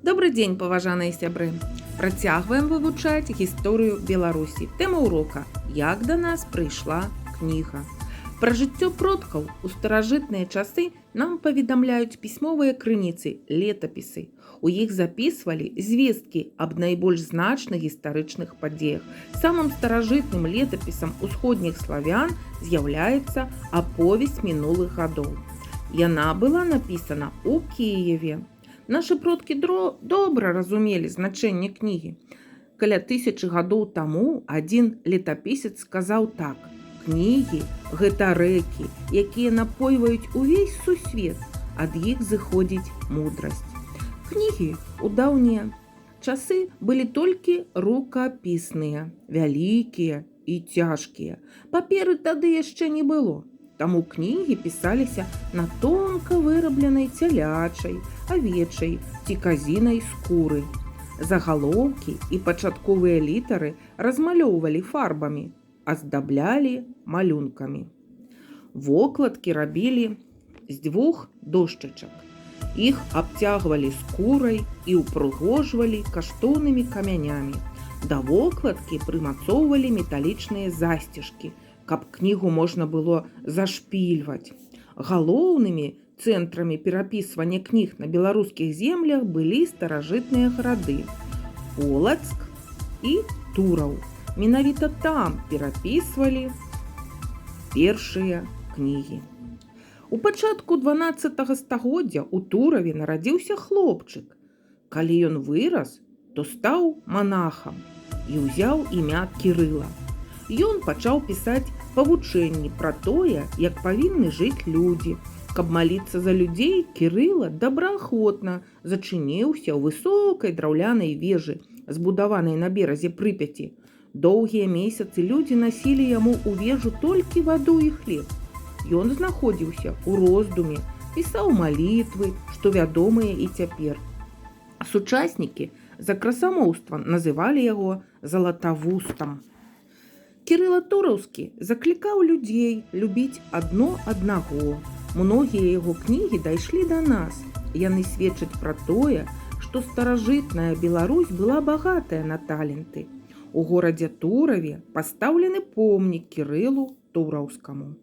Добры дзень, паважаныя сябры! Працягваем вывучаць гісторыю Беларусі. Тэма урока: «Як да нас прыйшла кніга». Пра жыццё продкаў у старажытныя часы нам паведамляюць пісьмовыя крыніцы, летапісы. У іх запісвалі звесткі аб найбольш значных гістарычных падзеях. Самым старажытным летапісам усходніх славян з'яўляецца «Аповесць мінулых гадоў». Яна была напісана ў Кіеве. Нашы продкі добра разумелі значэнне кнігі. Каля 1000 гадоў таму адзін летапісец сказаў так: «Кнігі — гэта рэкі, якія напойваюць увесь сусвет, ад іх зыходзіць мудрасць». Кнігі ў даўнія часы былі толькі рукапісныя, вялікія і цяжкія. Паперы тады яшчэ не было. Таму кнігі пісаліся на тонка вырабленай цялячай, авечай ці казінай скуры. Загалоўкі і пачатковыя літары размалёўвалі фарбамі, аздаблялі малюнкамі. Вокладкі рабілі з дзвюх дошчачак. Іх абцягвалі скурай і ўпрыгожвалі каштоўнымі камянямі. Да вокладкі прымацоўвалі металічныя засцежкі, каб кнігу можна было зашпільваць. Галоўнымі цэнтрамі перапісвання кніг на беларускіх землях былі старажытныя гарады Полацк і Тураў. Менавіта там перапісвалі першыя кнігі. У пачатку 12 стагоддзя ў Тураве нарадзіўся хлопчык. Калі ён вырас, то стаў манахам і ўзяў імя Кірыла. Ён пачаў пісаць павучэнні пра тое, як павінны жыць людзі. Каб маліцца за людзей, Кірыла добраахвотна зачыніўся ў высокай драўлянай вежы, збудаванай на беразе Прыпяці. Доўгія месяцы людзі насілі яму ў вежу толькі ваду і хлеб. Ён знаходзіўся ў роздуме, пісаў малітвы, што вядомыя і цяпер. Сучаснікі за красамоўства называлі яго Залатавустам. Кірыла Тураўскі заклікаў людзей любіць адно аднаго. Многія яго кнігі дайшлі да нас. Яны сведчаць пра тое, што старажытная Беларусь была багатая на таленты. У горадзе Тураве пастаўлены помнік Кірылу Тураўскаму.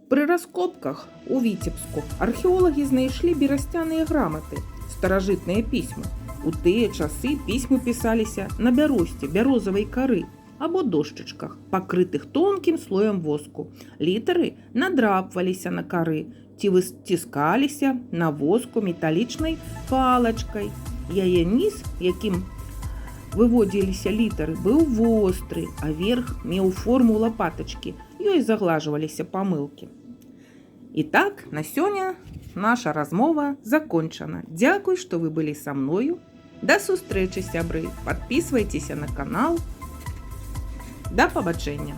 Пры раскопках у Віцебску археолагі знайшлі берасцяныя граматы, старажытныя пісьмы. У тыя часы пісьмы пісаліся на бяросце, бярозавай кары або дошчачках, пакрытых тонкім слоем воску. Літары надрапваліся на кары ці выціскаліся на воску металічнай палачкай. Яе ніз, якім выводзіліся літары, быў востры, а верх меў форму лапатачкі. Ёй заглажваліся памылкі. І так, на сёння наша размова закончана. Дзякуй, што вы былі са мною. Да сустрэчы, сябры. Падпісвайцеся на канал. Да пабачэння.